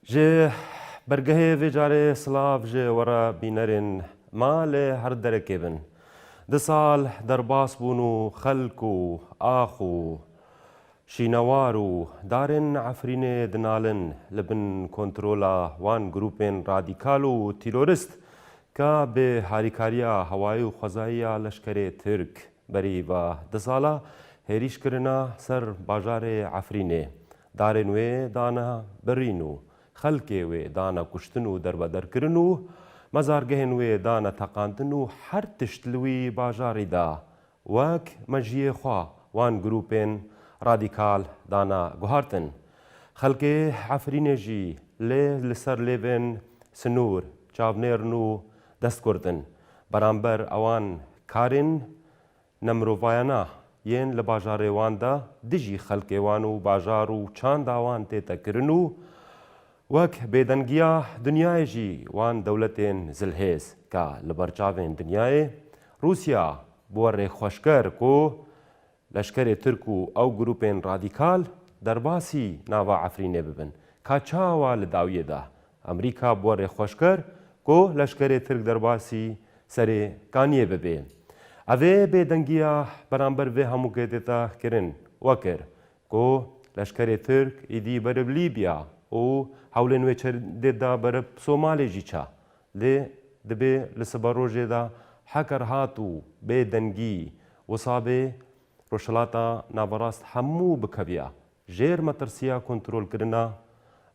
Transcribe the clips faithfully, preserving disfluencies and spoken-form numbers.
Ji bergehê vê carê silav ji we re bînerên ma li her derekê bin. Du sal derbas bûn û xelk û ax û şînewar û darên Efrînê dinalin li bin kontrola wan grûpên radîkal û tîrorist ka bi harîkariya hewayî û xwezayî ya leşkerê Tirk. Berî va du sala hêrîş kirina ser bajarê Efrînê. Darên wê dana birîn û xelkê wê dana kuştin û derbederkirin û mezargehên wê dana teqandin û her tişt li wî bajarî de wek mejiyê xwe wan grûpên radîkal dana guhartin. Xelkê Efrînê jî lê li ser lêvên sinûr çavnêrin û destgurtin. Beramber ewan karên nemirovayana yên li bajarê wan de dijî xelkê wan û bajar û çanda wan tête kirin û wek bêdengiya dinyayê jî wan dewletên zilhêz ka li ber çavên dinyayê Rûsya bi we rê xweş kir ku leşkerê Tirk û ew grûpên radîkal derbasî nava Efrînê bibin. Ka çawa li dawiyê de Amerîka bi we rê xweş kir ku leşkerê Tirk derbasî serê Kaniyê bibe? Evê bêdengiya beramber vê hemûkê tête kirin we kir ku leşkerê Tirk êdî beriv Lîbya û hewlên wê çendê de beriv Somalê jî ça. Lê dibê li siberojê de heker hat û bê dengî wisa bê, Rojhilata Naverast hemû bikeviya jêr metirsiya kontrolkirina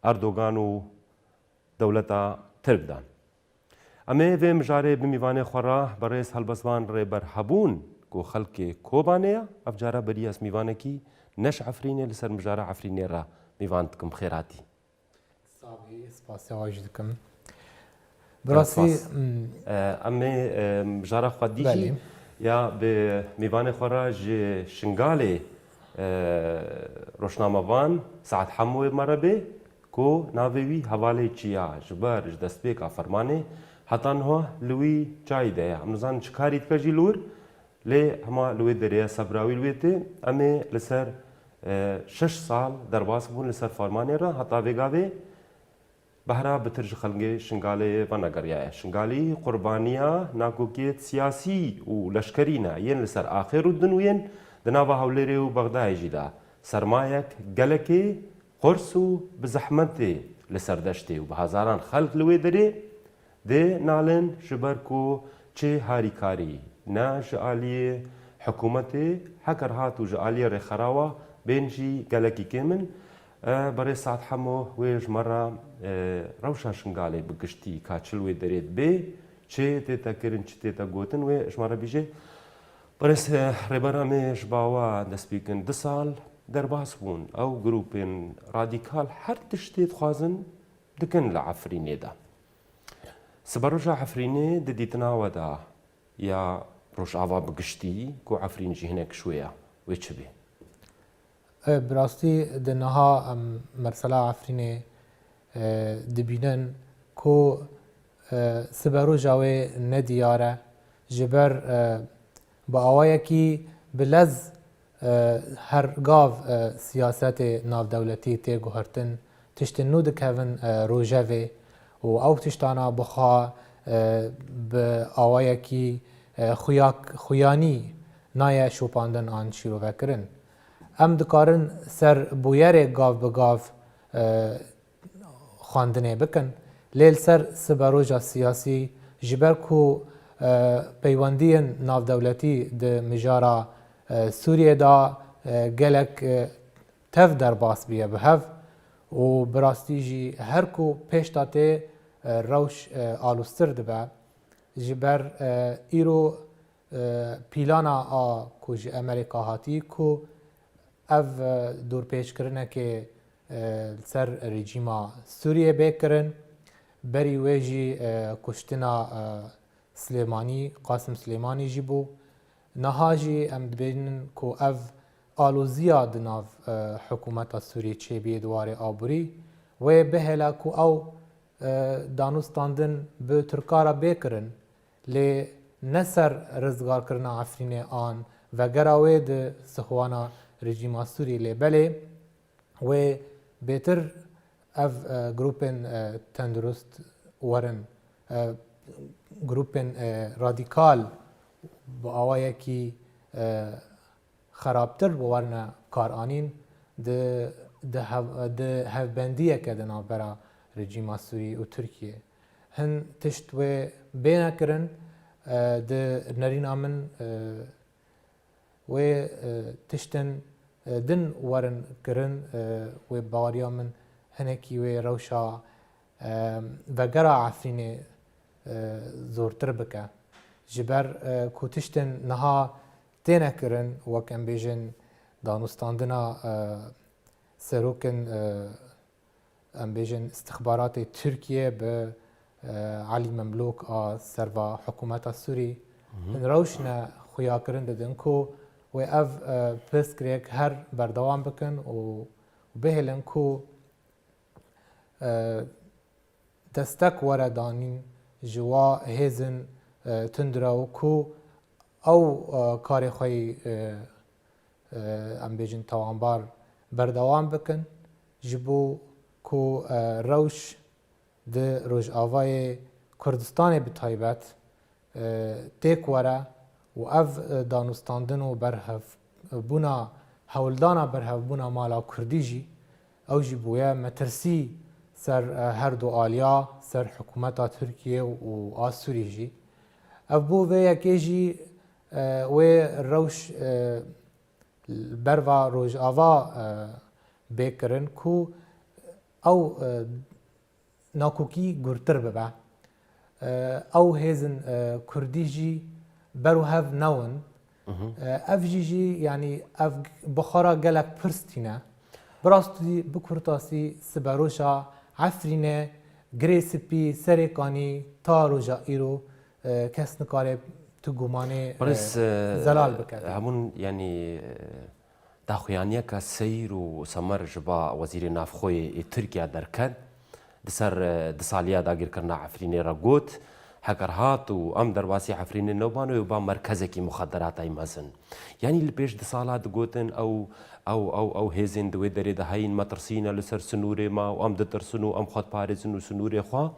Erdogan û dewleta Tirk de. Em ê vê mijarê bi mîvanê xwe re berêz helbestvan Rêber Hebûn ku xelkê Kobanê ye, ev cara berî ez mîvanekî ne ji Efrînê li ser mijara Efrînê re mîvan dikim. Xêr hatî. Sabî, spasiya we jî dikim. Bi rastî, spas. Hmm. E, em ê, e, mijara xwe dî jî Belê. Ya bi mîvanê xwe re ji Şingalê, e, roşnamevan Saet Hemo wê me re bê ku navê wî hevalê çiya ji ber ji destpêka fermanê heta niha li wî çayî de ye. Em nizanin çi karî dike jî li wir. Lê hema li wê derê ye, sebra wî li wê tê. Em ê li ser, e, şeş sal derbas bûn li ser fermanê re, heta vê gavê behra bitir ji xelkê Şingalê venegeriyaye. Şingalî qurbaniya nakokiyêt siyasî û leşkerî ne yên li ser axê rûdin û yên di nava Hewlêrê û Bexdayê jî de sermayek gelekê qurs û bi zehmetê li ser deştê û bi hezaran xelk li wê derê dê nalin, ji ber ku çi harîkarî ne ji aliyê hikûmetê, heker hat û ji aliyê rêxerawa bên jî gelekî kêm in. E, berê Saet Hemo wê ji me re, e, rewşa Şingalê bi giştî ka çi li wê derê dibê, çi tête kirin, çi tête gotin, wê ji me re bîjê. Berê, e, Rêber, em ê ji bawa dest pê kin. Du sal derbas bûn. Ew grûpên radîkal her tiştê dixwazin dikin li Efrînê de. Siberoja Efrînê di dîtina we de ya Rojava bi giştî ku Efrîn jî hinek ji wê ye, wê çi bê? E, bi rastî di niha em mesela Efrînê, e, dibînin ku, e, siberoja wê nediyar e, ji ber, e, bi awayekî bi lez E, her gav, e, siyasetê navdewletî tê guhertin, tiştên nû dikevin, e, rojevê û ew tiştana bi xwe, e, bi awayekî, e, xuyak-, xuyanî nayê şopandin an şîrovekirin. Em dikarin ser bûyerê gav bi gav, e, xwendinê bikin. Lê li ser siberoja siyasî, ji ber ku, e, peywendiyên navdewletî di mijara, e, Sûriyê de, e, gelek, e, tev derbas bûye bi hev û bi rastî jî her ku pêş de tê, e, rewş, e, aloztir dibe. Ji ber, e, îro, e, pîlana a ku ji Amerîka hatî ku ev, e, dorpêçkirinekê, e, li ser rejîma Sûriyê bê kirin. Berî wê jî, e, kuştina, e, Silêmanî, Qasim Silêmanî jî bû. Niha jî em dibînin ku ev aloziya di nav, e, hikûmeta Sûriyê çêbî di warê aborî. Wê bihêle ku ew, e, danûstandin bi Tirka re bê kirin. Lê ne ser rizgarkirina Efrînê an vegera wê di sixwana rejîma Sûrî lê belê wê bêtir Ev, e, grûpên, e, tendurist werin, e, grûpên, e, radîkal bi awayekî, e, xerabtir bi werine karanîn di, di hev-, di hevbendiyeke di navbera rejîma Sûrî û Tirkiyê. Hin tişt wê bêne kirin, e, di nerîna min, e, wê, e, tiştin, e, din werin kirin, e, wê baweriya min hinekî wê rewşa, e, vegera Efrînê, e, zortir bike. Ji ber, e, ku tiştin niha têne kirin, wek em bêjin danûstandina, e, serokên, e, em bêjin, istixbaratê Tirkiye bi, e, Elî Memlûk a serva hikûmeta Sûrî, Mhm. hin rewşine xuyakirin didin ku wê ev, e, pirsgirêk her berdewam bikin û bihêlin ku, e, destek were danîn ji wa hêzin, e, tundrew ku ew, e, karê xwe yî, e, e, em bêjin, tawanbar berdewam bikin, ji bo ku, e, rewş di Rojavayê Kurdistanê bi taybet, e, têk were û ev, e, danûstandin û berhevbûna, hewldana berhevbûna mala Kurdî jî, ew jî bûye metirsî ser, e, her du aliya, ser hikûmeta Tirkiye û a Sûrî jî. Ev bo vê yekê jî, e, wê rewş, e, berva Rojava, e, bê kirin ku ew, e, nakokî gurtir bibe. E, ew hêzin, e, Kurdî jî ber û hev newin. Mhm. E, ev jî jî, yanî ev bi xwe re gelek pirs tîne. Bi rastî, bi kurtasî, siberoja Efrînê, Girê Spî, Serêkanî ta roja îro, e, kes nikare tu gumanê, Birêz, e, e, zelal bike. Hemûn, yanî, e, daxuyaniyeke seyr û semer ji ba Wezîrê Navxweyê ê Tirkiye derket. Di ser, e, di saliya dagirkirina Efrînê re got, heger hat û em derbasî Efrînê neban, wê ba merkezekî muxederatayî mezin. Yanî li pêş di sala digotin, ew, ew, ew, ew hêzên di wê derê de heyîn, metirsî ne li ser sinûrê me û em ditirsin û em xwe diparêzin û sinûrê xwe.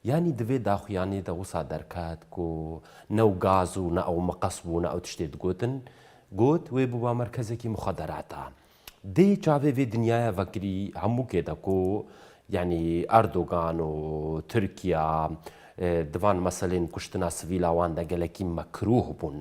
Yanî di vê daxuyaniyê de wisa derket ku ne ew gaz û ne ew miqes bû, ne ew tiştê digotin. Got, wê biba merkezekî muxederata. Dê çavê vê dinyaya vekirî hemûkê de ku, yanî Erdogan û Tirkiye, e, di van meselên kuştina sivîla wan de gelekî mekrûh bûn.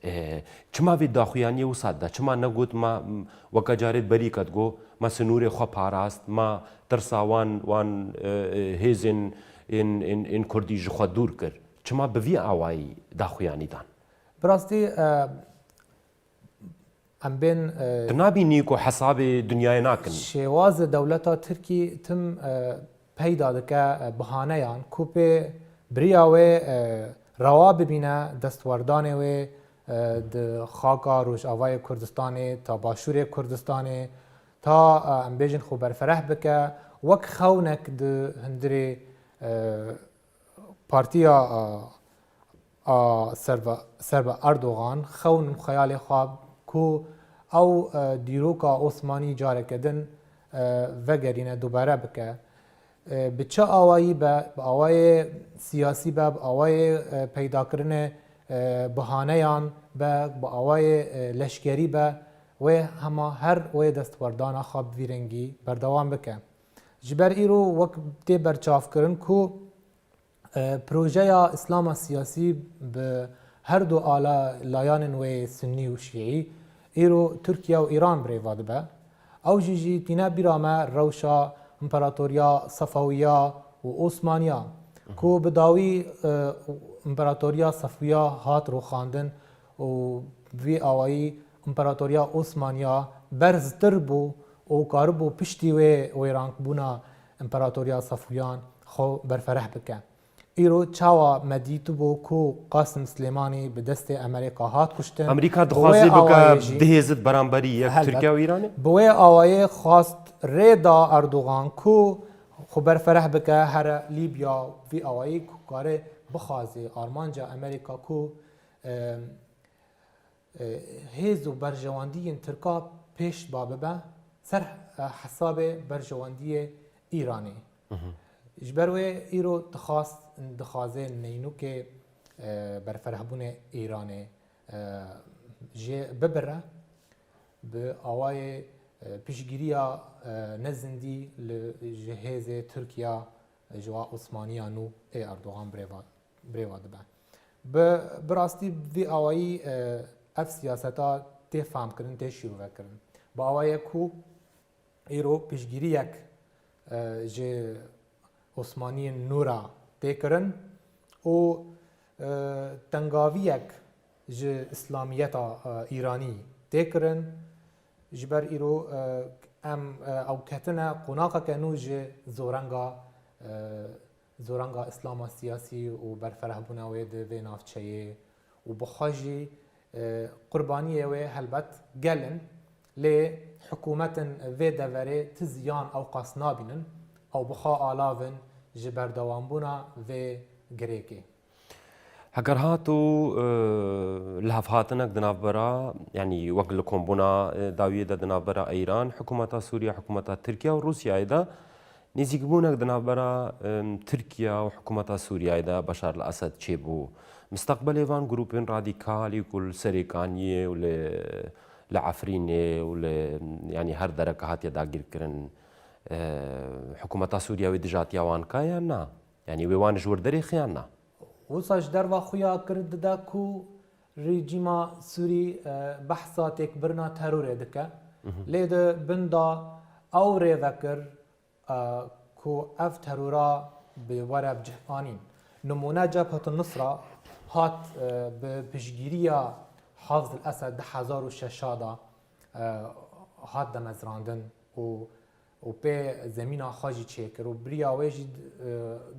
E, çima vê daxuyaniyê wisa da? Çima negot me, m, weke carê berî ke digot, me sinûrê xwe parast, me tirsa wan, wan, e, e, hêzên ên, ên, ên Kurdî ji xwe dûr kir? Çima bi vî awayî daxuyanî dan? Bi rastî, e, em bên, e, Tu nabînî ku hesabê dinyayê nakin? Şêwazê dewleta Tirkî tim, e, peyda dike, e, bihaneyan ku pê bi riya wê, e, rewa bibîne destwerdanê wê, e, di xaka Rojavayê Kurdistanê, ta Başûrê Kurdistanê, ta, e, em bêjin xwe berfereh bike, wek xewnek di hundirê, e, partiya, a, a serve, serve Erdogan xewn û xeyalê xwe ku ew, e, dîroka Osmanî careke din, e, vegerîne, dubare bike. E, bi çi awayî be, bi awayê siyasî be, bi awayê, e, peydakirinê, e, bihaneyan be, bi awayê, e, leşkerî be, wê hema her wê destwerdana xwe bi vî rengî berdewam bike. Ji ber îro wek tê berçavkirin ku, e, projeya Îslama siyasî bi her du ala layanên wê Sunnî û Şîî îro Tirkiye û Îran bi rê ve dibe. Ew jî jî tîne bîra me rewşa împaratoriya Sefewiya û Osmaniya ku bi dawî, e, împaratoriya Sefewiya hat rûxandin û vî awayî împaratoriya Osmaniya berztir bû û karibû piştî wê wêrankbûna împaratoriya Sefûyan xwe berfereh bike. Îro çawa me dîtibû ku Qasim Silêmanî bi destê Amerîka hat kuştin? Amerîka Bi wê dixwaze bike awayê jî bihêzit beramberî yek Helbet. Tirkiye û Îranê? Bi wê awayê xwast rê da Erdogan ku xwe berfereh bike, here Lîbya, vî awayî ku kare bixwaze armanca Amerîka ku, e, e, hêz û berjewendiyên Tirka pêş ba bibe ser, e, hesabê berjewendiyê Îranê. Ji ber wê îro dixwast, dixwaze neynûkê, e, berferehbûnê Îranê, e, jê bibire, bi awayê, e, piştgiriya, e, nezindî li, ji hêzê Tirkiya, e, ji wa Osmaniya nû ê Erdogan birêva, birêva dibe. Bi, bi rastî vî awayî, e, ev siyaseta tê famkirin, tê şîrove kirin. Bi awayê ku îro piştgiriyek, e, ji Osmaniyên nû re tê kirin û, e, tengaviyek ji îslamiyeta, e, îranî tê kirin. Ji ber îro, e, em, e, ew ketine qonaqeke nû ji zorenga, e, zorenga îslama siyasî û berferehbûna wê di vê navçeyê û bi xwe jî, e, qurbaniyê wê helbet gel in, lê hikûmetên vê deverê ti ziyan ew qas nabînin, ew bi xwe alav in ji berdewambûna vê girêkê. Heger hat û, e, lihevhatinek di navbera, yanî wek li kombûna, e, dawiyê de di navbera Îran, hikûmeta Sûriye, hikûmeta Tirkiye û Rûsyayê de nêzîkbûnek di navbera, em, Tirkiye û hikûmeta Sûriyeyê de Beşar el-Esed çêbû. Misteqbelê van grûpên radîkalî ku li Serêkaniyê û li, li Efrînê û li, yanî her dereke hatiye dagîrkirin, e, hikûmeta Sûriye wê dijatiya wan ka yan na? Yanî wê wan ji wir derêxî yan na? Wisa ji derva xwe ya kir dide ku rejîma Sûrî, e, behsa têkbirina terorê dike. Lê di bin de ew rê vekir, e, ku ev terora bi were bi cih anîn. Nimûne Cebhetun Nusra hat, e, bi piştgiriya Hafz el-Esed di hezar û şeş de, e, hat demezrandin û û pê zemîna xwe jî çêkir û bi riya wê jî, e,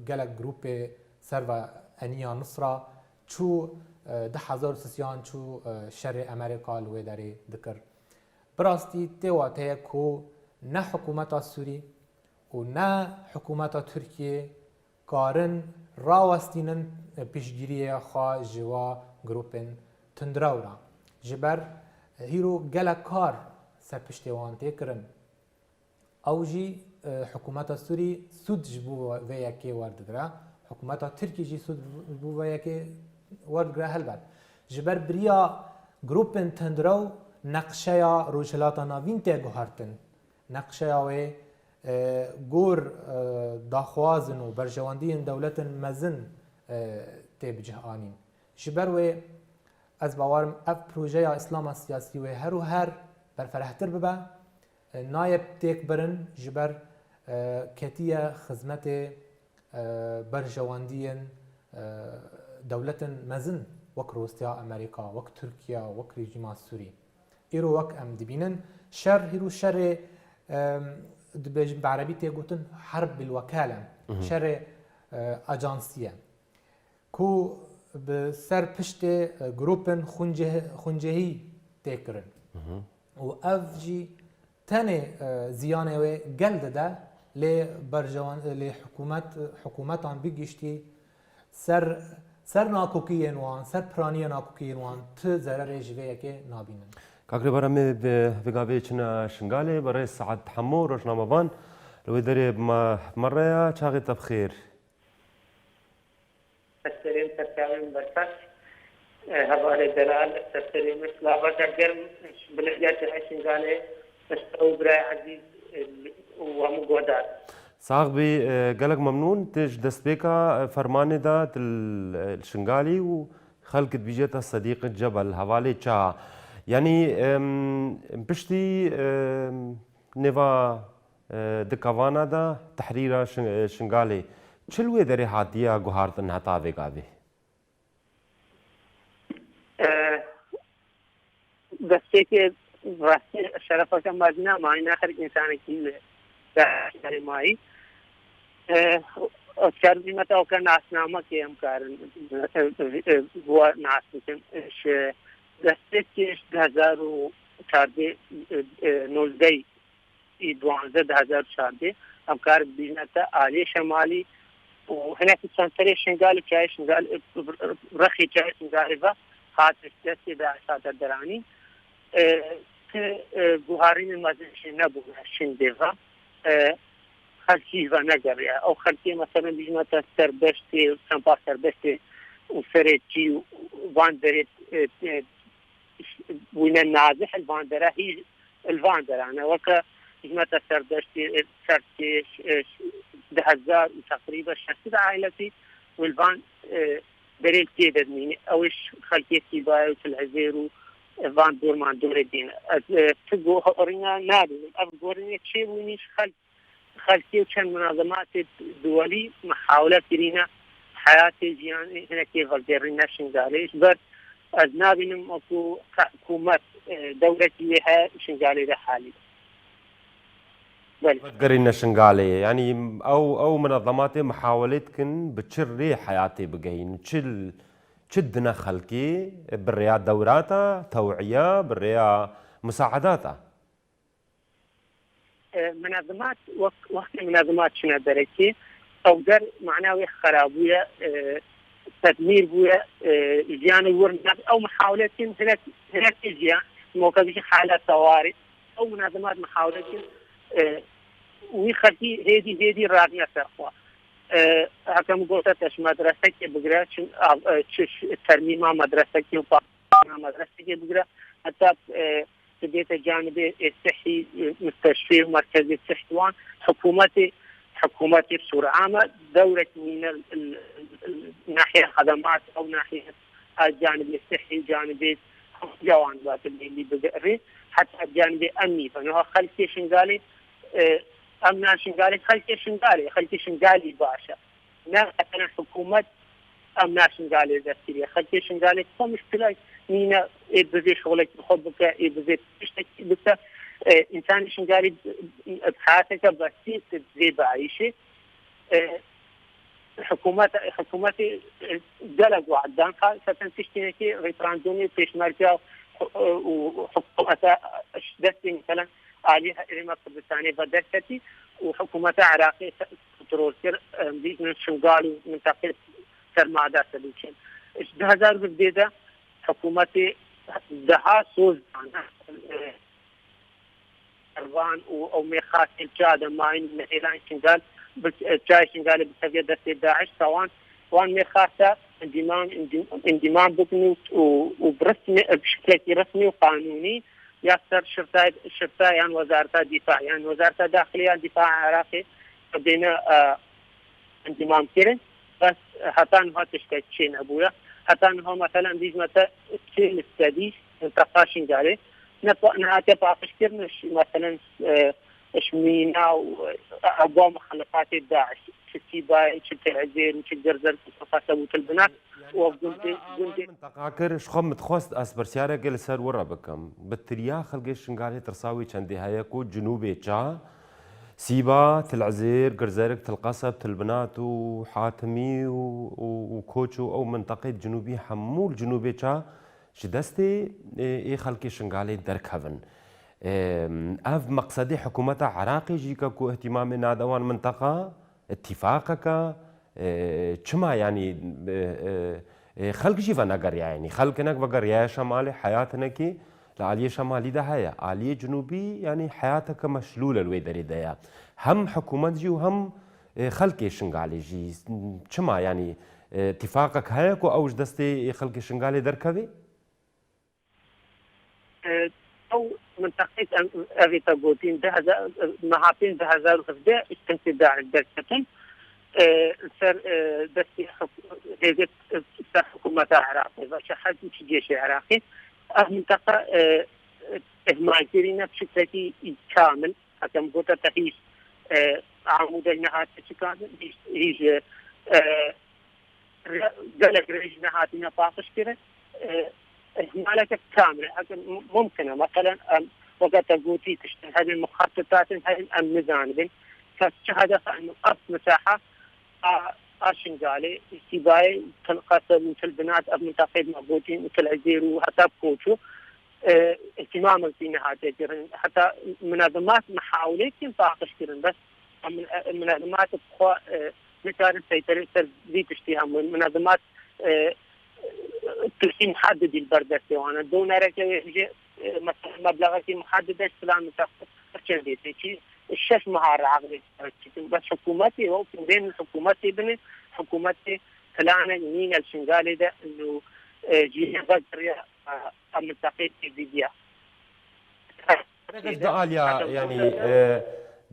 gelek grûpê ser ve eniya Nusra çû, e, di hezar û sisiyan çû, e, şerê Amerîka li wê derê dikir. Bi rastî tê wateye ku ne hikûmeta Sûrî û ne hikûmeta Tirkiyê karin rawestînin piştgiriyê xwe ji wa grûpên tundrew re. Ji ber hîro gelek kar ser piştê wan tê kirin. Ew jî, e, hikûmeta Sûrî sûd ji bo vê yekê werdigire. Hikûmeta Tirkî jî sûd ji bo vê yekê werdigire helbet. Ji ber bi riya grûpên tundrew neqşeya Rojhilata Navîn tê guhertin. Neqşeya wê, e, gor, e, daxwazin û berjewendiyên dewletên mezin, e, tê bi cih anîn. Ji ber wê ez bawer im ev projeya Îslama siyasî wê her û her berferehtir bibe. E, nayê têk birin ji ber, e, ketiye xizmetê, e, berjewendiyên, e, dewletên mezin wek Rûsya, Amerîka, wek Tirkiye, wek rejîma Sûrî. Îro wek em dibînin, şer hîro şerê, e, dibêjin bi erebî tê gotin herb bil wekale, şerê, e, ajansî ye. Ku bi ser piştê, e, grûpên xwûnceh-, xwûncehî tê kirin. Û ev jî tenê, e, ziyanê wê gel dide, lê berjewan, lê hikûmet, hikûmetan bigiştî ser, ser nakokiyên wan, ser piraniyê nakokiyên wan ti zererê ji vê yekê nabînin. Kak Rêber, em ê bi vê gavê çine Şingalê, berê Saet Hemo, rojnamevan, li wê derê bi me, bi me re ya, çaxê te bi xêr. Serserên serçavên berfek, e, hevalê delal, serserê min, silava te germ, ji bilêdiya Şingalê, ez te û birayê ezîz, e, û hemû guhdar. Sax bî, e, gelek memnûn. Tu ji destpêka, e, fermanê de tu li, e, li Şingalî û xelk dibîje te Sedîq Cebel, hevalê çawa. Yanî, em, piştî, em, nêva e, di kevana de tehrîra Şin-, e, Şingalê çi li wê derê hatiye guhartin heta vê gavê? E, destpêkê rastî şerefeke mezin e, mayî ne her însanekî li serê mayî. E, Esker bîme te oke nasnamekê em karin, e, e, e, bi we nas bikin. Ji destpêkê ji du hezar û çardeh, e, e, nozdeh ê duwazdeh du hezar û çardeh, em kar dibîne te aliyê şemalî û hinekî senterê Şingalê, çayê Şingalê, rexê çayê Şingalê ve hate destê DAIŞ hate deranî. E, ti, e, guharînên mezin jî nebûne Şingalê ve. E, Her çî venegeriye. Ew xelkê, mesela, bijîne te serdeştê, sempa serdeştê û serê çî û van derê, e, e, bûne nazih, li van dera hî, li van dera ne. Weke bijîne te serdeştê, e, serkêş, e, du hezar û teqrîben şeş sed aîletî û li van, e, derê tê de dimîne. Ew ê ji xelkê Sîbayê û Til Ezêr û, e, van dorman dorê dîne. Ez, e, tu gorîna nabînim. Ev gorînê çê bûnî ji xelk xelkê û çend munazematê duwelî mihawele kirîne heyatê jiyanê hinekê vegerîne Şingalê. Ji ber ez nabînim wekû hikûmet, e, dewrekî wê heye Şingalê de halî. Belê. Vegerîne Şingalê. Yanî ew, ew munazematê mihawelê dikin bi çi rê heyatê bigehîn? Çi, çi dine xelkê bi rêya dewrata, tew'iya, bi rêya musaedata? E, munazemat, wek-, wextê munazemat çine derekê, ew der mana wê xera bûye, e, tedmîr bûye, e, jiyanê wir nab-, ew mihawle dikin hinek, hinek jiyan, moka bijî hala tewarê, ew munazemat mihawle dikin, e, wî xelkî hêdî, hêdî radine ser xwe. E, heke min gote te ji medresekê bigire, çi, av-, e, çi ş-, termîma medresekê û pa-, medresekê bigire, heta, e, dibête canibê ê sihî, e, musteshfê û merkezê sihî wan, hikûmetê, hikûmetê Sûrama dewrek mîne, l-, l-, l-, nahiye xedemat, ew nahiye a canibê sihî, canibê hewce wan bate belî bigerê, heta canibê emnî. Niha xelkê Şingalê, e, emna Şingalê, xelkê Şingalê, xelkê Şingalî baş e. Ne, mesela, hikûmet em na Şingalê dest kiriye. Xelkê Şingalê xwe muşkilek nîne, ê bizê şolekî xwe bike, ê bizê tiştekî bike. E, însanê Şingalî bi heyateke besît divê biayîşê. E, hikûmet, hikûmetê, e, gelek we'dan, xaseten tiştênekê referandumê pêşmerge û, û hikûmeta ji destê, mesela, alî Herêma Kurdistanê ve derketî û hikûmeta Iraqê kontrol kir, em bînin Şingal û mintaqê sermada sedî çin. Ji du hezar û hevdeh de hikûmetê daha soz dane, e, Ervan û ew mêxasên ça de mayîn nehêlan Şingal, bi, e, çayê Şingalê bikevye destê DAIŞ, tawan wan mêxasa endîmam, endî-, endîmam bikin û, û, û bi resmê, bi şiklekî resmî û qanûnî ya ser şirtay-, şirta yan Wezareta Dîfa yan Wezareta Daxilî yan Dîfa Iraqê bêne, e, endîmam kirin. Bes heta niha tiştek çê nebûye. Heta niha, meselen, bîjme te çil sedî minteqa Şingalê ne pa-, nehatiye paqijkirin, ji, meselen, e, ji mîna û, e, ewa muxalefatê DAIŞ, çi Sîbayê, çi Til Ezêr û çi Girzerk û Qeseb û Til Binat. Yanî û ev gundê, gundê. Minteqa kir, ji xwe min dixwest ez pirsyareke li ser wir re bikim. Bi tiriya xelkê Şingalê tirsa wê çendê heye ku Cinûbê Ça, Sîba, Til Ezêr, Girzerk, Til Qeseb, Til Binat û Hatimî û, û, û Koç û ew minteqê Cinûbî hemû li Cinûbê Ça ji destê, ê, ê xelkê Şingalê derkevin. Ê, ev meqsedê hikûmeta Iraqê jî ke ku îhtîmamê nade wan minteqa, îtîfaqeke, e, çima, yanî, e, e, e, xelk jî venegeriya, yanî xelk hinek vegeriyaye şemalê, heyat hinekî li aliyê şemalî de heye. Aliyê cinûbî, yanî heyateke meşlûl e li wê derê de ye. Hem hikûmet jî û hem, e, xelkê Şingalê jî. Çima, yanî, e, îtîfaqek heye ku ew ji destê, e, xelkê Şingalê derkeve? E, ew minteqeyek em, ev ê te gotîn, du hezar, meha pênc du hezar û hevdeh îşkence DAIŞ derketin. E, ser, e, destê hik-, hêzê, e, ser hikûmeta Iraqê ve, çi hez û çi cêşê Iraqê. Ev minteqa, e, ihmal kirîne bi şekilekî kamil. Heke min gote te hîç, e, amûdek nehate çikan, hîç, hîç, e, re-, gelek rêj nehatine paqijkirin. E, ihmaleke kamil e. Heke mu-, mumkin e, meselen, em, weke te gotî, tiştin hebin, muxatetatên hebin, em nizanibin. Kes çi hedefe, em ev misaha a, a Şingalê, Sîbayê, Til Qeseb û Til Binat, ev mintaqeyê me gotîn, û Til Ezêr û heta Koço, e, îhtîmamekî nehatiye kirin. Heta munazimat mihawilê dikin paqij kirin, bes em, e, munazimat bi xwe, e, nikarin seyterê ser vî tiştî hemû. Munazimat, e, tiştî muhedidî li ber destê wan e. Donereke wê jê, e, mesela meblexekî muhedid e, ji filan mintaqe, her çendê tê çî, şeş meha re aqilê çêkin. Bes hikûmetê, ew pûrên hikûmetê bine, hikûmetê planek nîne li Şingalê de, û, e, jî vegeriya, e, em mintaqê têzîdiya. Gelek ez di aliya, yanî, e,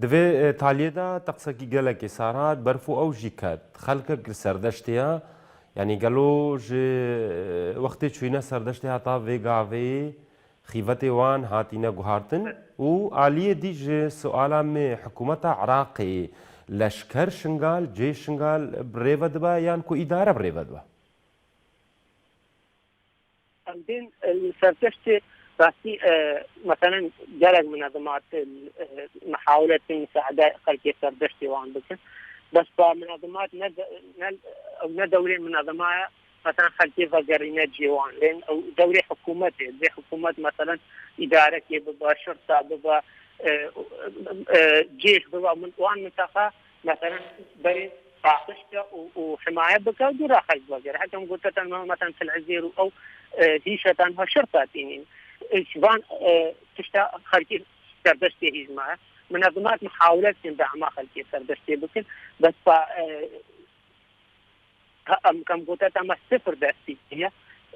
di vê, e, taliyê de teqsekî gelekê sar hat, berf û ew jî ket. Xelkek li serdeştê ye. Yanî gelo ji, e, wextê çûyîne serdeştê heta vê gavê xîvetê wan hatîne guhartin û aliyê dî ji suala me hikûmeta Iraqê leşker Şingal, cê Şingal bi rê ve dibe yan ku îdare bi rê ve dibe? Em bên, e, li serdeştê rastî, e, meselen gelek minezimat, e, mihawile dikin misaade xelkê serdeştê wan bikin. Bes ba minezimat ne de-, ne, ew ne dewrê minezimaya, meselen xelkê vegerîne cê wan. Lê ew dewrê hikûmetê. Dê hikûmet meselen îdarekê bibe, şirta bibe, e, e, cêş bibe, min-, wan minteqa, meselen, berê paqij ke û, û himaye bike û dû re xelk vegere. Heke min gote tenha, meselen, Til Ezêr û ew, e, hîşe tenha şirta tînin. E, ji van, e, tişta xelkê serdeştê hîz maye. Minezimat mihawile dikin bi ema xelkê serdeştê bikin. Bes pa, e, Em, em gote te me sifir destî kiriye.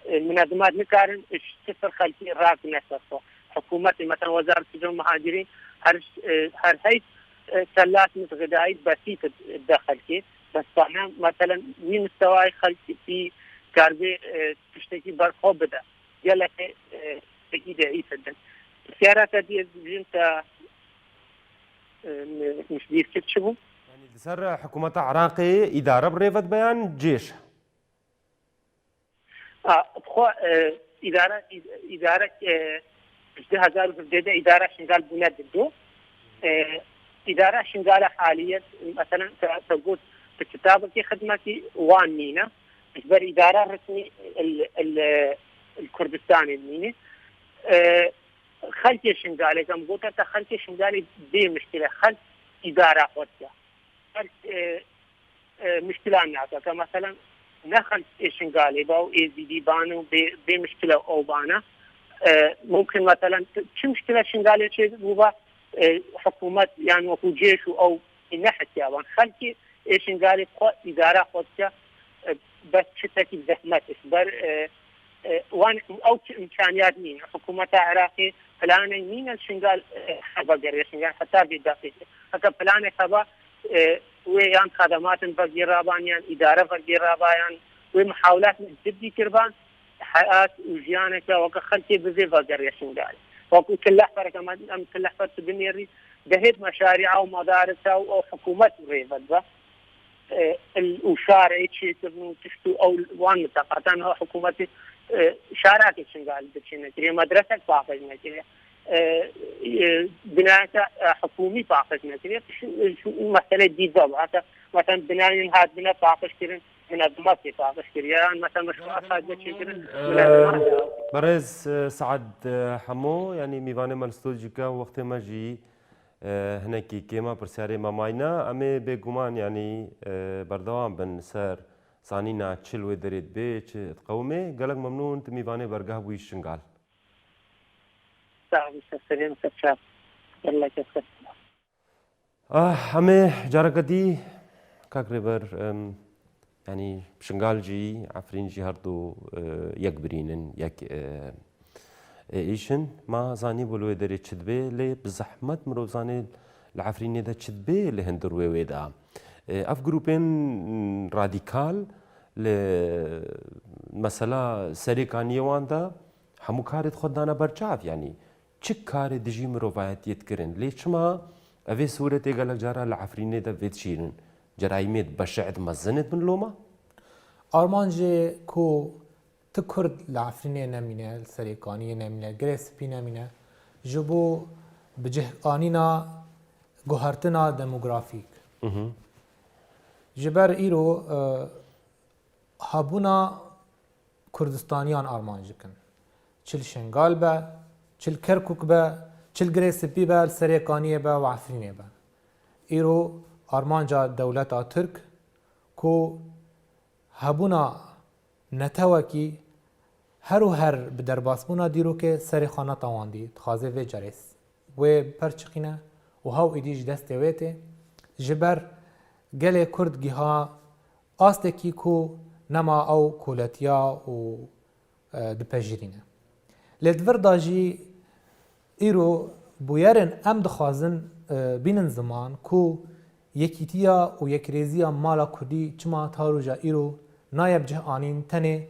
E, minezimat nikarin ji sifir xelkê rakine ser xwe. Hikûmetê, mesela Wezaret Sucan Muhacirîn her, e, her heyt, e, selat mit xidayî besît de xelkê. Bes bana, meselen, wî mistewayê xelkî karibê, e, tiştekî berxwe bide. Gelekê, e, tiştekî de îfidin. Pisyara te dî ez dibînim te, e, mi-, mişbîrkir çi bû? Yanî li ser hikûmeta Iraqê îdare bi rê ve dibe yan cêş? A, xwe, e, îdare, îd-, îdare, e, ji du hezar û hevdeh de îdara Şingal bûne didu. E, îdara Şingala haliyet, meselen, te, te got, bi kitabekî xidmetî wan nîne. Ji ber îdara resmî il, il, il Kurdistanê nîne. E, xelkê Şingalê, em gote te xelkê Şingalê bê mişkile, xelk îdara xwe dike. Xelk, e, e, mişkilan nake. Ke meselen ne xelk ê Şingalê ba û Êzîdî ban û bê, bê mişkile ew bana. E, mumkin meselen t-, çi mişkile Şingalê çê bûba, e, hikûmet yan wekû cêş û ew nehetiya ban. Xelkê ê Şingalê xwe îdara xwe dike, e, bes çitekî zehmet ji ber, e, e, wan ew çi îmkaniyat nîn. Hikûmeta Iraqê planek nîne Şingal, e, heva geriye Şingal heta vê deqîqê. Heta planek heba, e, wê yan xedematin vegî raban, yan îdare vegî raba, yan wê mihawlat ciddî kirban, heyat û jiyaneke weke xelkê bi vê vegeriye Şingalê. Wekû Til Ehmereke me, em Til Ehmer tu binêrî, dehêt meşarîa û medarisa û ew hikûmet rê vedibe. E, il û şarê çêkirin û tişt û ew wan miteqatan ha hikûmetê, e, şarakê Şingal diçîne kiriye, medresek paqij nekiriye. E, e, binayeke, e, hikûmî paqij nekiriye. Şu, şu meselê dî ve hata, mesela binayên hatibine paqij kirin, minezimatê paqij kiriye. Yan mesela meşruat hatiye çêkirin, minezimatê. Berêz, e, Saad, e, Hemo, yanî mîvanê me li stûdyoyê, wextê me jî, e, hinekî kêm e, pirsyarê me mayî ne. Em ê bêguman, yanî, e, berdewam bin ser zanîna çi li wê derê dibe, çi diqewime. Gelek memnûn, tu mîvanê bergeh bûyî Şingal. Sağ olun, serseriyê min ser çav. Gelek ez. Ah, em ê careke dî, kak Rêber, em, yanî Şingal jî, Efrîn jî her du, e, yek birîn in, yek, e, e, îş in. Ma zanîbû li wê derê çi dibe, lê bi zehmet mirov zanê li Efrînê de çi dibe li hundir wê wê de. E, ev grûpên radîkal li mesela Serê Kaniyê wan de hemû karê xwe dane ber çav, yanî çi karê dijî mirovayetiyê dikirin. Lê çima evê sûretê gelek cara li Efrînê de vê dişîrin? Cerayîmêt beşi'd mezin ê bin loma? Armancê ku ti Kurd li Efrînê nemîne, li Serê Kaniyê nemîne, Girê Spî nemîne, ji bo bi cih anîna guhertina demografîk. Mhm. Ji ber îro, e, hebûna Kurdistaniyan armanc dikin. Çi li Şingal be, çi li Kerkûk be, çi li Girê Spî be, li Serê Kaniyê be û Efrînê be. Îro armanca dewleta Tirk ku hebûna netewekî her û her bi derbasbûna dîrokê serê xwe netewandî, dixwaze vê carê wê bi per çiqîne û hew êdî ji destê wê tê. Ji ber gelê Kurd giha astekî ku nema ew koletiya û, e, dipejirîne. Lê di vir de jî îro bûyerin em dixwazin, e, bînin ziman ku yekîtiya û yekrêziya mala Kurdî çima ta roja îro naye bi cih anîn, tenê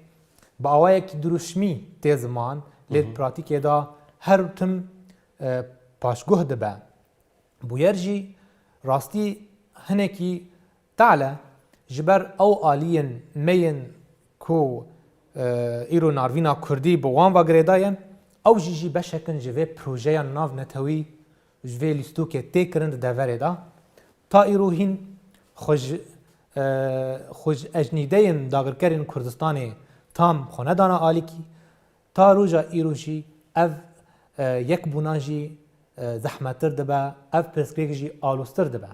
bi awayekî dirûşmî tê ziman, lê di Hı hı. pratîkê de her tim, e, paşguh dibe. Bûyer jî rastî hinekî tal e, ji ber ew aliyên me yên ku, e, îro narvîna Kurdî bi wan ve girêdaye, ew jî jî beşek in ji vê projeya navnetewî, ji vê lîstokê tê kirin di deverê de. Ta îro hîn xwe ji, e, xwe ji ecnîdeyên dagirkerên Kurdistanê tam xwe nedana alîkî. Ta roja îro jî ev, e, yekbûna jî, e, zehmettir dibe, ev pirsgirêk jî aloztir dibe.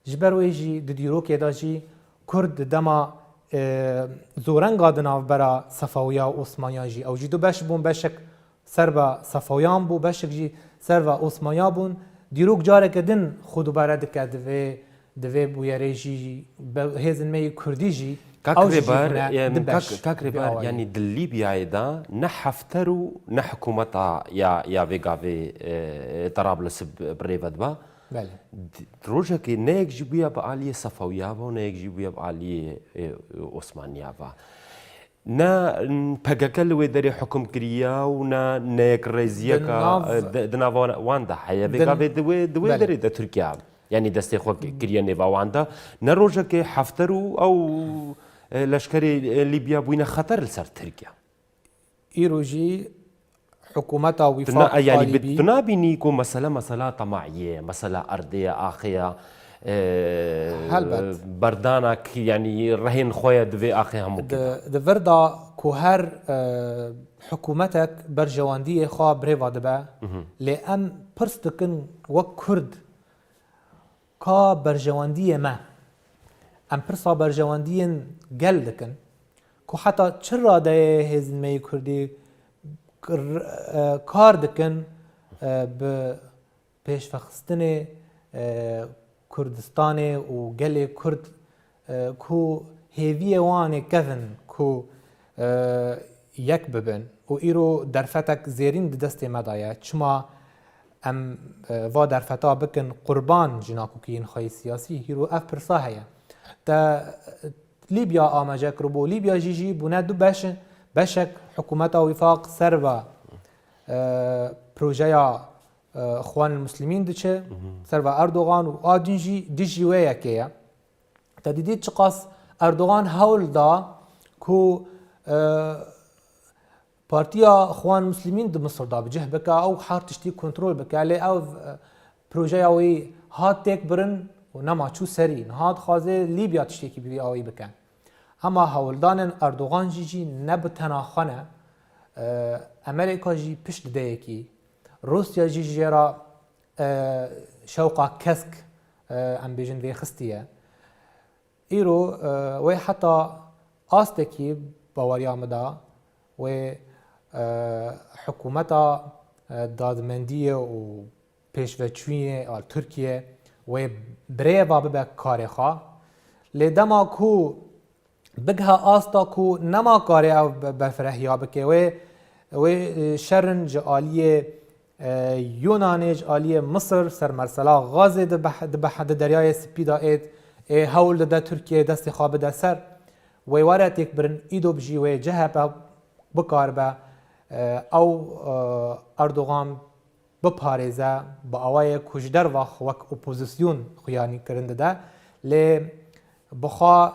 Ji ber wê jî di dîrokê de jî Kurd di dema, e, zorenga di navbera Sefawiya û Osmaniya jî ew jî du beş bûn, beşek ser ve Sefawiyan bû, beşek jî ser ve Osmaniya bûn. Dîrok careke din xwe dubare dike, divê, divê bûyerê jî be-, hêzên me yê Kurdî jî Kak ew jî Rêbar, bûne em, du beş kak, kak vê Rêbar, awayî. Yanî di Lîbyayê de ne Hefter û ne hikûmeta ya, ya vê gavê, e, Tarablus bi, bi rê ve diba. Belê. Di, rojekê ne yek jî bûya bi aliyê Sefawiya ve û ne yek jî bûya bi aliyê, e, Osmaniya ve. Ne P K K li wê derê hukm kiriya û ne, ne yekrêziyeka, Di nav e, di, di nava wan de heye. Vê di gavê di wê, di wê Belê. derê de Tirkiye, yanî destê xwe ki-, kiriye nêva wan de. Ne rojekê Hefter û ew, e, leşkerê, e, Lîbya bûyne xeter li ser Tirkiye. Îro jî hikûmeta Tu na, Wîfaq yanî a bi, Lîbî tu nabînî ku mesele, mesela temahiyê, mesela erdê ye, axê ye, e, Helbet. berdanak, yanî rehên xwe ye di vê axê hemû Di, kê de. di vir de ku her, e, hikûmetek berjewendiyê xwe bi rê ve dibe, Mhm. lê em pirs dikin wek Kurd, ka berjewendiyê me? Em pirsa berjewendiyên gel dikin ku heta çi radeyê hêzên me yê Kurdî kir-, e, kar dikin, e, bi pêşvexistinê, e, Kurdistanê û gelê Kurd, e, ku hêviyê wan ê kevin ku, e, yek bibin û îro derfetek zêrîn di destê me de ye. Çima em, e, va derfeta bikin qurban ji nakokiyên xwe yê siyasî? Hîro ev pirsa heye. Te Lîbya amaje kiribû. Lîbya jî jî bûne du beş, beşek hikûmeta Wîfaq ser ve, e, projeya, e, Xwan Muslimîn diçe, Mhm. ser ve Erdogan û a din jî dijî wê yekê ye. Te dîtî çiqas Erdogan hewl da ku, e, Partiya Xwan Muslimîn di Misir de bi cih bike, ew her tiştî kontrol bike, lê ev, e, projeya wî hat têk birin û nema çû serî. Niha dixwaze Lîbya tiştekî bi vî awî bike. Hema hewldanên Erdogan jî jî ne bi tena xwe ne. E, Amerîka jî pişt dide yekî. Rûsya jî jê re, e, şewqa kesk, e, em bêjin vê xistiye. Îro, e, wê heta astekî baweriya min de wê, e, hikûmeta, e, dadmendiyê û pêşveçûyê a Tirkiye wê bi rê ve bibe karê xwe. Lê dema ku bigihe asta ku nema karê ew be-, berfirehiya bike, wê, wê, e, şerin ji aliyê, e, Yunanê, ji aliyê Misir ser mersela Gazê di beh-, di beh-, di Deryayê Spî de êt, ê hewl dide Tirkiye destê xwe bide ser. Wê were têk birin, îdo bi jî wê C H P bikaribe, e, ew, e, Erdogan biparêze, bi awayê ku ji derve xwe wek opozîsyon xuyanî kirin dide. Lê bi xwe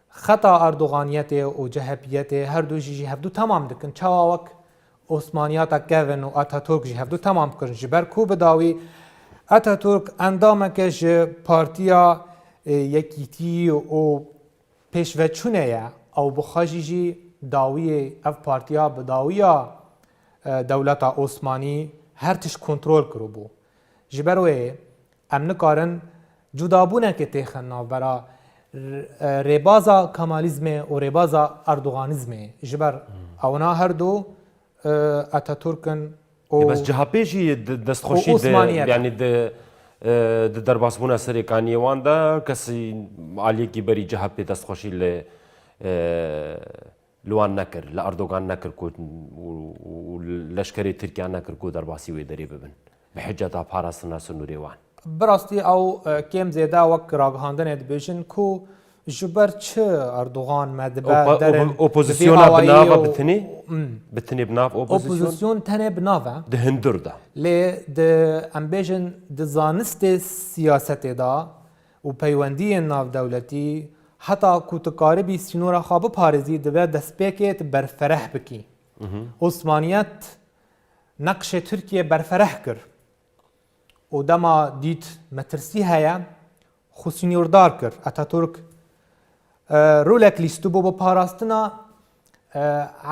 xeta Erdoganiyetê û C H Piyetê her du jî jî hevdu temam dikin. Çawa wek Osmaniyata kevin û Ataturk jî hevdu temam kirin. Ji ber ku bi dawî Ataturk endameke ji Partiya, e, Yekîtî û pêşveçûnê ye. Ew bi xwe jî jî dawiyê, ev partiya bi dawiya, e, dewleta Osmanî her tişt kontrol kiribû. Ji ber wê em nikarin cudabûnekê têxin navbera r-, e, rêbaza Kemalîzmê û rêbaza Erdoganîzmê. Ji ber Hmm. ewna her du, e, Ataturk in û Ê, bes C H P jî di destxweşî û di, Osmaniyet. Yanî di, E, di derbasbûna serê kaniyê wan de kesî aliyekî berî C H P destxweşî li, e, li wan nekir, li Erdogan nekir ku, û, û leşkerê Tirkiye nekir ku derbasî wê derê bibin. Bi hiceta parastina sinûrê wan. Bi rastî ew, e, kêm zêde wek ragihandinê dibêjin ku ji ber çi Erdogan me dibe Opo-, derin opo-, bi vê opozisyona bi awayî nav e û, bi tinê? Hmm. Bi tinê bi nav opozisyon? Opozisyon tenê bi nav e. Di hundir de. Lê di, em bêjin, di zanistê siyasetê de û peywendiyên navdewletî, heta ku tu karibî sînora xwe biparêzî, dibe destpêkê tu berfereh bikî. Mhm. Osmaniyet neqşê Tirkiye berfereh kir. Û dema dît metirsî heye, xwe sînordar kir. Ataturk, e, rolek lîstibû bi parastina, e,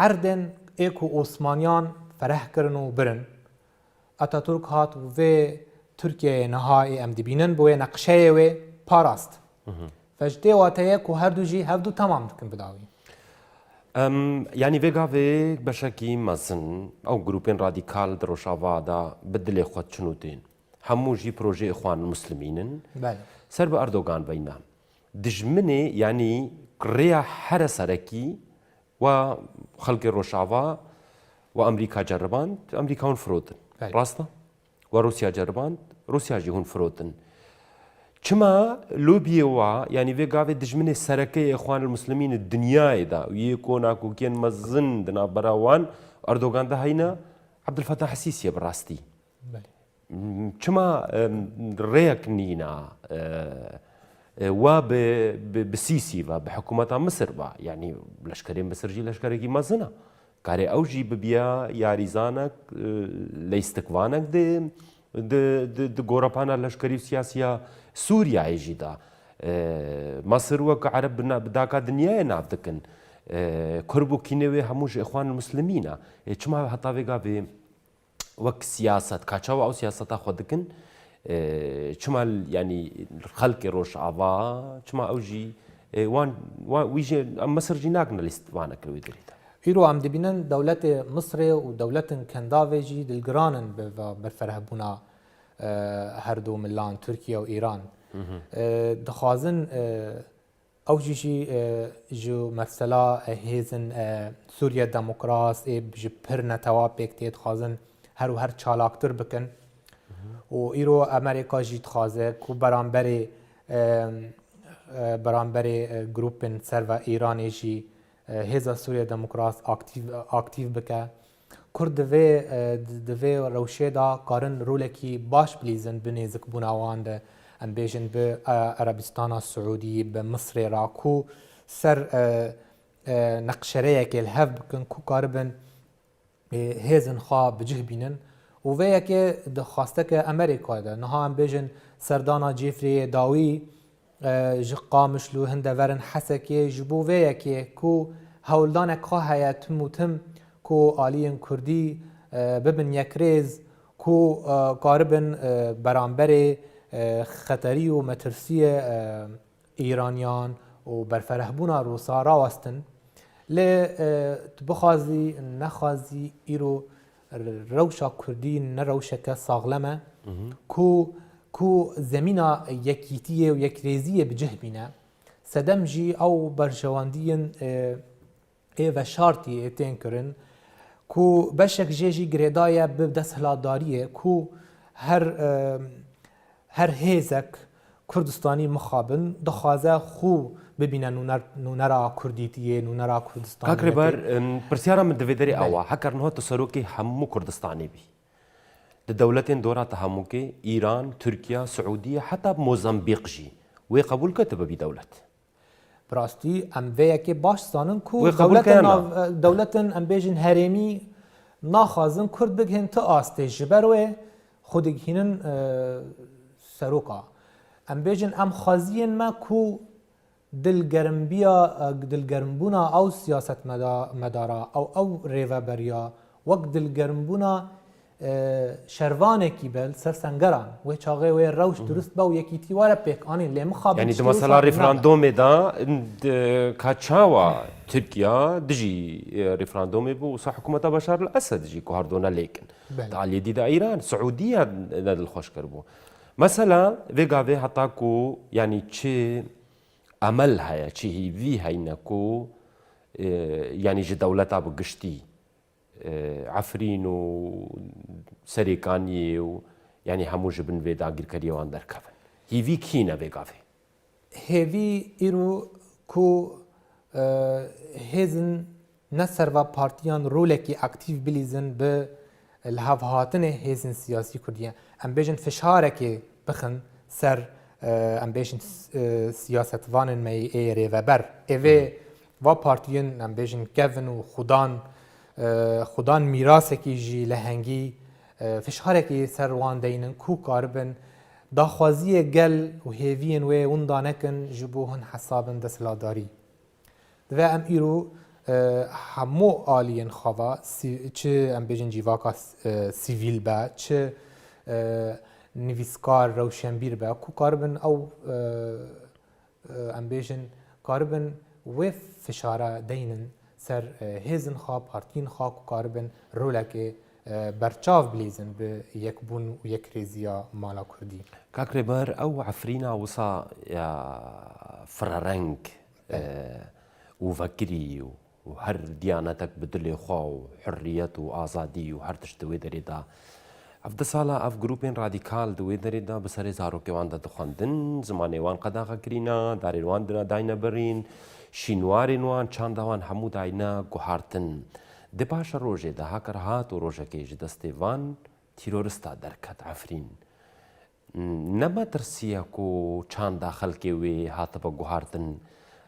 erdên ê ku Osmaniyan fereh kirin û birin. Ataturk hat û vê Tirkiyeyê niha ê em dibînin, bi wê neqşeyê wê parast. Mhm. Ve ji tê wateyê ku her du jî hevdu temam dikin bi dawî. Em, yanî vê gavê beşekî mezin ew grûpên radîkal di Rojava de bi dilê xwe çin û tên. Hemû jî projeyê Îxwanul Muslimîn in. Belê. Ser bi Erdogan veyna. Dijminê, yanî rêya here serekî wa xelkê Rojava wa Amerîka ceriband, Amerîka hûn firotin. Belê. Rast e? Wa Rûsya ceriband, Rûsya jî hûn firotin. Çima lobiyê wa, yanî vê gavê dijminê sereke yê Îxwanul Muslimîn di dinyayê de û yê ku nakokiyên mezin di navbera wan Erdogan de heyne, Abdulfetah Sîsî ye bi rastî. Belê. Çima, em, rêyek nîna, e, e, wa bi, bi, bi Sîsî ve, bi hikûmeta Misir ve, yanî leşkerê Misir jî leşkerekî mezin e. Karê ew jî bibiya yarîzanek, e, leystikvanek di, di, di, di gorepana leşkerî û siyasî ya Sûriyeyê jî de. E, Misir wek Ereb bi na-, bi daka dinyayê nav dikin. E, kurb û kînê wê hemû ji Îxwanul Muslimîn e. E, çima heta vê gavê wek siyaset, ka çawa ew siyaseta xwe dikin, e, çima l-, yanî xelkê Rojava, çima ew jî, e, wan, wan, wî jî, em Misir jî nakin lîstvaneke wê derê de. Îro em dibînin dewletê Misirê û dewletin Kendavê jî dilgiran in bi va berferehbûna, e, her du milan Tirkiye û Îran. Mhm. E, dixwazin, e, Ew jî jî, e, ji mesela, e, hêzin, e, Sûriye Demokrat ê ji pir netewa pêk tê dixwazin her û her çalaktir bikin. Mhm. Û îro Amerîka jî dixwaze ku beramberê, e, e, beramberê, e, grûpên serva Îranê jî, e, hêza Sûriye Demokrat aktîv, aktîv bike. Kurd di vê, e, di, di vê rewşê de karin rolekî baş bilîzin bi nêzikbûna wan de, em bêjin bi, e, Erebistana Siûdî, bi Misrê re ku ser, e, e, neqşereyekê li hev bikin ku karibin, e, hêzin xwe bi cih bînin. Û vê yekê di xwasteke Amerîka de, niha em bêjin serdana Cêfrê yê dawî, e, ji Qamişlo hinde verin Hesekê, ji bo vê yekê ku hewldanek xwe heye tim û tim ku aliyên Kurdî, e, bibin yekrêz, ku, e, karibin, e, beramberê, e, xeterî û metirsiyê, e, Îraniyan û berferehbûna Rûsa rawestin. Lê, e, tu bixwazî, nexwazî îro rewşa Kurdî ne rewşeke saxlem e, Mhm. ku, ku zemîna yekîtiyê û yekrêziyê bi cih bîne. Sedem jî ew berjewendiyên, e, ê veşartî ê tên kirin, ku beşek jê jî girêdaye bi desthilatdariyê, ku her, e, her hêzek Kurdistanî mixabin dixwaze xwe bibîne nûner-, nûnera Kurdîtiyê, nûnera Kurdistaniyetê. Kak Rêber, em, pirsyara min di vê derê Belê. Awa, heker niha tu serokê hemû Kurdistanê bî, di dewletên dora te hemûkê, Îran, Tirkiye, Siûdiye, heta Mozambîq jî, wê qebûl ke tu bibî dewlet? Bi rastî em vê yekê baş zanin ku Wê qebûl dewletên keye nav-, na? e, dewletên em bêjin herêmî naxwazin Kurd bigihên ti astê. Ji ber wê xwe digihînin, e, seroka. Em bêjin em xweziyên me ku dilgerimbiya, e, dilgerimbûna ew siyasetmeda-, medara, ew, ew rêveberiya wek dilgerimbûna, e, şervanekî be li ser sengeran. Wê çaxê wê rewş Hı hı. durist be û yekîtî were pêk anîn. Lê mixabin Yanî di tiştê wisa mesela bênabe. referandumê de, d-, ka çawa Tirkiye dijî, e, referandumê bû, wisa hikûmeta Beşar el Esed jî ku her du ne lêkin. Belê. Di aliyê dî de Îran, Siûdiye ne dilxweş kiribû. Mesela vê gavê heta ku, yanî çi emel heye, çi hîvî heyne ku, e, yanî ji dewleta bi giştî, e, Efrîn û Serêkaniyê û, yanî hemû ji bin vê dagirkeriyê wan derkevin. Hîvî kî ne vê gavê? Hêvî îro ku, e, hêzin ne serva partiyan rolekî aktîf bilîzin bi lihevhatinê hêzin siyasî Kurdî ye. Em bêjin fişarekê bixin ser, e, em bêjin, e, siyasetvanên me yê rêveber. Ê vê va partiyên, em bêjin, kevin û xudan, e, xudan mîrasekî jî lehengî, e, fişarekî ser wan deynin ku karibin daxwaziyê gel û hêviyên wê winda nekin ji bo hin hesabin desthilatdarî. Divê em îro, e, hemû aliyên xwe ve, sî-, çi em bêjin cîvaka, e, sivîl be, çi, e, nivîskar, rewşenbîr be, ku karibin ew, e, e, em bêjin, karibin wê fişara deynin ser, e, hêzin xwe, partiyên xwe, ku karibin rolekê, e, berçav bilîzin bi yekbûn û yekrêziya mala Kurdî. Kak Rêber, ew Efrîna wisa ya firereng, e, û vekirî û, û her diyanetek bi dilê xwe û hurriyet û azadî û her tişt di wê derê de. Ev du sala ev grûpên radîkal di wê derê de bi serê zarokê wan de dixwendin, zimanê wan qedaxe kirîna, darên wan dina dayne birîn, şînwarên wan, çanda wan hemû dayne guhartin. Di paşe rojê de hak re hat û rojekê ji destê van tîrorista derket Efrîn. Ne metirsiye ku çanda xelkê wê hatibe guhartin,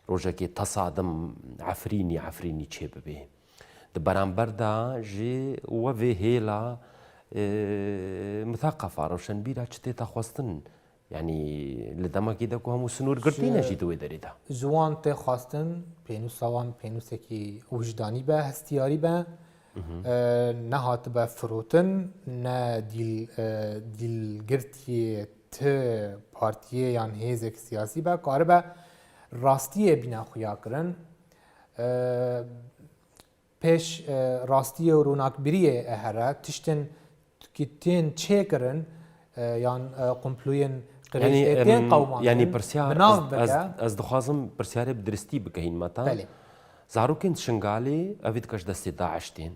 rojekê tesadim Efrînî, Efrînî çêbibe. Di beramber de jî we vê hêla, e, miteqefa, rewşenbîra çi tête xwestin? Yanî li demekê de ku hemû sinûr girtî ne jî di wê derê de. Ji wan tê xwestin pênûsa wan pênûsekî wijdanî be, hestiyarî be. E, nehatibe firotin, ne dîl, e, dîlgirtiyê ti partiyê yan hêzek siyasî be, karibe rastiyê bîne xuya kirin. E, pêş, e, rastiyê û ronakbiriyê e here, tiştên ki tên çêkirin, e, yan, e, komployên qirêj Yanî, ê tên em, qewimandin, yanî pirsiyar, bi nav ez, ez, bike. Ez dixwazim pirsiyarê bi diristî bikehînme te. Belê. Zarokên Şingalê, evî dike ji destê DAIŞ tên.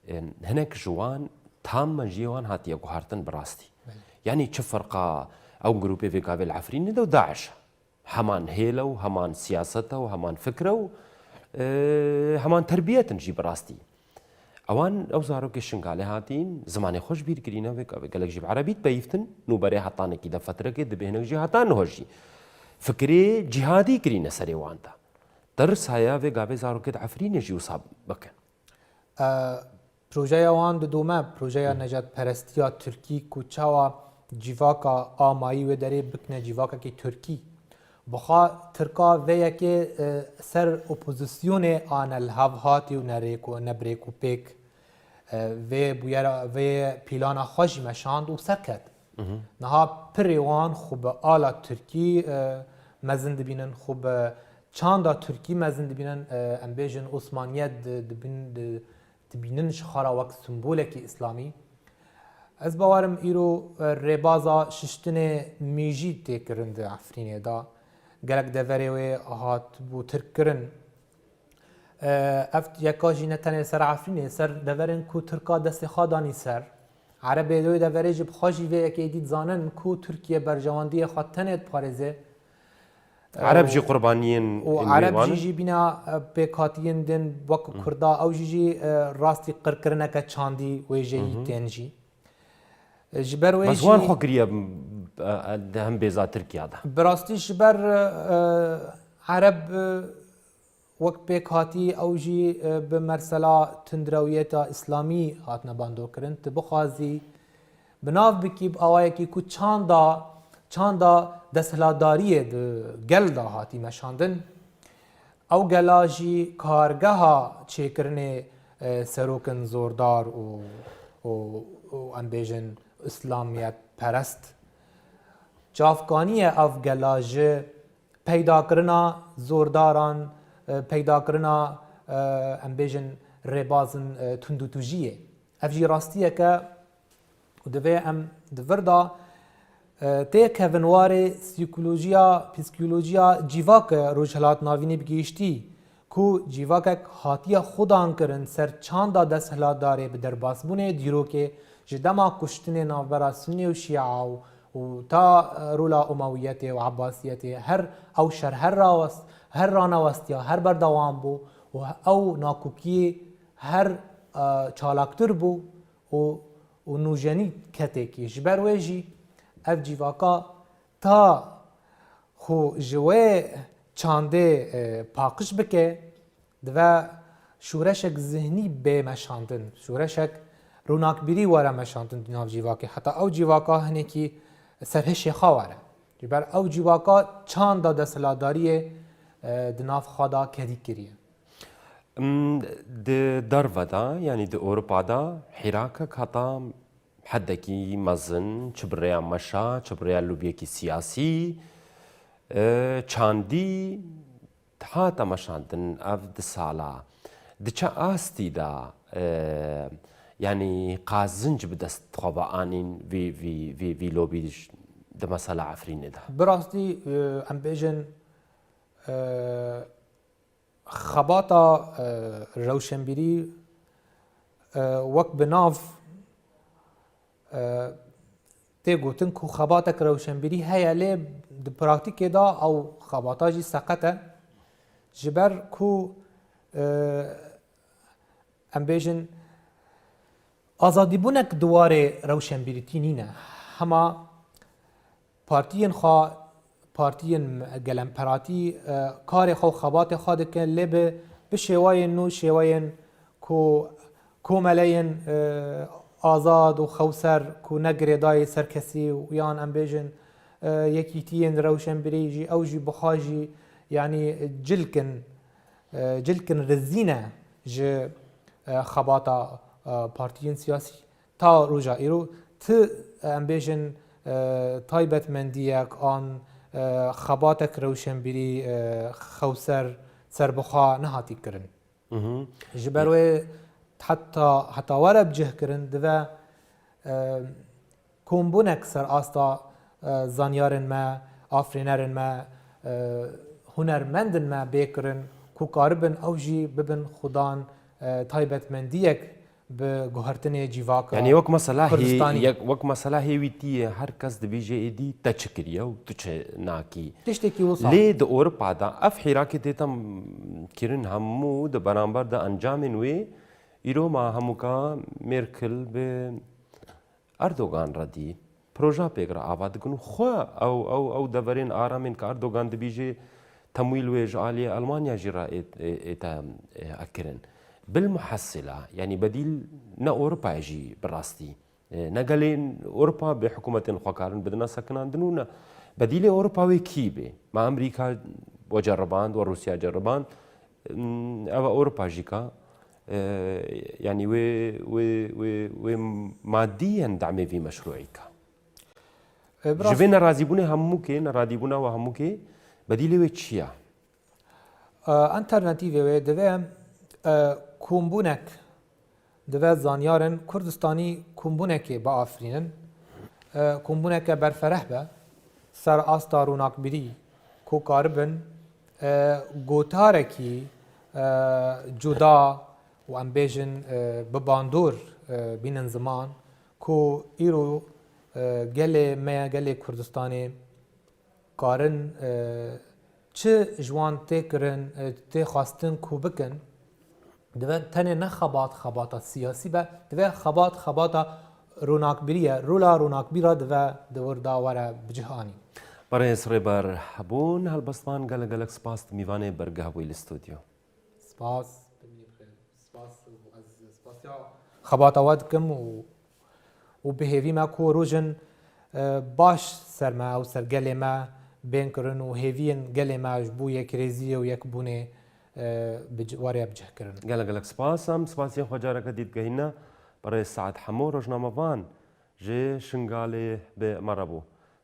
Em, hinek ji wan tam mejiyê wan hatiye guhartin bi rastî. Belê. Yanî çi ferqa ew grûpê vê gavê li Efrînê de û DAIŞ e? Heman hêl e û heman siyaset e û heman fikr e û, e, heman terbiyet in jî bi rastî. Ewan, ew zarokê Şingalê hatîn, zimanê xwe ji bîr kirîne, vê gavê gelek jî bi erebî dipeyivtin, nûberê hetanekî de fetrekê dibê hinek jî heta niho jî fikirê cîhadî kirîne serê wan de. Tirs heye vê gavê zarokê di Efrînê jî wisa bikin. E, projeya wan didome, projeya Hmm. necatperestiya Tirkî ku çawa civaka a mayî wê derê bikine civakekî Tirkî. Bi xwe Tirka vê yekê, e, ser opozisyonê a ne li hev hatî û ne rêk û ne bi rêk û pêk, e, vê bûyera, vê pîlana xwe jî meşand û serket. Mhm. Niha pirê wan xwe bi ala Tirkî, e, mezin dibînin, xwe bi çanda Tirkî mezin dibînin, e, em bêjin Osmaniyet di, dibîn-, di, dibînin ji xwe re wek simbolekî îslamî. Ez bawerim îro, e, rêbaza şiştinê mîjî tê kirin di Efrînê de. Gelek deverê wê hat bû tirk kirin. E, ev yeka jî ne tenê ser Efrînê, ser deverên ku Tirka destê xwe danî ser. Erebê wê deverê jî bi xwe jî vê yekê dî dizanin ku Tirkiye berjewendiyê xwe tenê diparêze. Ereb jî qurbaniyên û ên wê Ereb wan jî in. Jî bîna, e, pêkhatiyên din wek Hmm. Kurda, ew jî jî, e, rastî qirkirineke çandî wêjeyî Mhm. tên jî. E, ji ber wê Bes jî wan xwe kiriye, e, e, di hembêza Tirkiya de. Bi rastî ji ber, e, e, Ereb, e, wek pêkhatî ew jî, e, bi mersela tundrewiyeta îslamî hatine bandokirin. Tu bixwazî bi nav bikî bi awayekî ku çanda, çanda desthilatdariyê di gel de hatî meşandin. Ew gela jî kargeha çêkirinê, e, serokin zordar û, û, û em bêjin îslamiyetperest. Çavkaniye ev gela ji peydakirina zordaran, e, peydakirina, e, em bêjin rêbazin, e, tundûtûjiyê. Ev jî rastiyeke ku divê em di vir de, Tê kevin warê sîkolojiya, psîkolojiya cîvak e Rojhilat Navînê bi giştî, ku cîvakek hatiye xudan kirin ser çanda desthilatdarê bi derbasbûnê dîrokê ji dema kuştinê navbera Sunnî û Şîa û, û ta rola Umewiyetê û Ebbasiyetê her ew şer her rawest, her ranewestiya, her berdewam bû û ew nakokiyê her, e, çalaktir bû û, û nûjenî ketekî. Ji ber wê jî ev cîvaka ta xwe ji wê çandê, e, paqij bike, dive şûreşek zihnî bê meşandin, şûreşek ronakbîrî were meşandin di nav cîvakê. Heta ew cîvaka hinekî serhişê xwe were. Ji ber ew cîvaka çanda desthilatdariyê, e, di nav xwe de kedî kiriye. Im, di derve de, yanî di Ewropa de hîrakek heta hedekî mezin, çi bi rêya meşa, çi bi rêya lobiyekî siyasî, e, çandî hate meşandin ev di sala. Di çi astî de, e, yanî qazinc bi dest xwe ve anîn vî, vî, vî, vî lobî di mesela Efrînê de? Bi rastî, e, em bêjin, e, xebata, e, rewşenbîrî, e, wek bi nav, e, tê gotin ku xebatek rewşenbîrî heye, lê di praktîkê de ew xebata jî seqet e. Ji ber ku, e, em bêjin, azadîbûnek di warê rewşenbîrîtî nîne. Hema partiyên xwe, partiyên gelemperatî, e, karê xwe û xebatê xwe dikin, lê bi, bi şêwayên nû, şêwayên ku komeleyên, e, azad û xewser, ku ne girêdayî ser kesî û yan em bêjin, e, yekîtiyên rewşenbîrî jî, ew jî bi xwe jî, yanî cilkin, e, cilkin rizî ne ji, e, xebata, e, partiyên siyasî. Ta roja îro ti, em bêjin, e, taybetmendiyek an, e, xebatek rewşenbîrî, e, xewser serbixwe nehatî kirin. Mhm. Ji ber wê heta, heta were bicihkirin, dive, e, kombûnek ser asta, e, zanyarên me, afirînerên me, e, hunermendên me bê kirin ku karibin ew jî bibin xudan, e, taybetmendiyek bi guhertinê cîvaka Yanî wek mesela hê-, Kurdistanî. Yek, wek mesela hêwîtiyê her kes dibêje êdî te çi kiriye û tu çi nakî. Tiştekî wisa. Lê di Ewropa de ev hîrakê tê tem kirin hemû di beramber de encamên wê îro ma hemûka Merkel bi Erdogan re dî proja pêk re ava dikin û xwe ew, ew, ew deverên aramên ke Erdogan dibîjê temwîl wê ji aliyê Elmanya jî re ê, ê, ê te, ê, kirin. Bilmuhesila, yanî bedîl ne Ewropa ye jî bi rastî. E, ne gelên Ewropa bi hikûmetên xwe karin bidine sekinandin û ne. Bedîlê Ewropa wê kî bê? Me Amerîka we ceriband, we Rûsya ceriband. Hmm, eva Ewropa jî ka, e, yanî wê, wê, wê, wê madiyen demê vî meşrûî ka. E, bi Ji vê nerazîbûnê hemûkê, neradîbûna we hemûkê, bedîlê wê çi ya? E, alternatîvê wê divê, e, kombûnek Divê zanyarên Kurdistanî kombûnekê biafirînin. E, kombûneke berfereh be, ser asta ronakbîrî, ku karibin, e, gotarekî, e, cuda û em bêjin, e, bi bandor, e, bînin ziman, ku îro, e, gelê me, gelê Kurdistanê, karin, e, çi ji wan tê kirin, e, tê xwestin ku bikin, divê tenê ne xebat, xebata siyasî be, divê xebat, xebata ronakbirî ye. Rola ronakbîra divê di wir de were bi cih anî. Berêz Rêber Hebûn, helbestvan, gelek gelek spas, tu mîvanê bergeh bûyî li stûdyo. Spas. Spas û ez spasiya xebata we dikim û, û bi hêvî me ku rojin, e, baş ser me û ser gelê me bên kirin û hêviyên gelê me ji bo yekrêziyê û yekbûnê, e, bi ci-, were bicih kirin. Gelek gelek spas. Em spasiyên xwe careke dî digehîne berêz Saet Hemo, rojnamevan ji Şingalê bi me re bû.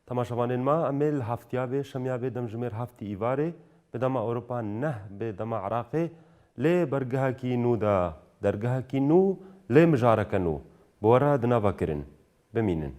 Temaşevanên me, em ê li heftiya vê, şemiya vê, demjimêr heftî Îvarê, bi dema Ewropa neh bi dema Iraqê, lê bergehekî nû de, dergehekî nû, lê mijareke nû, bi we re di nava kirin. Bimînin.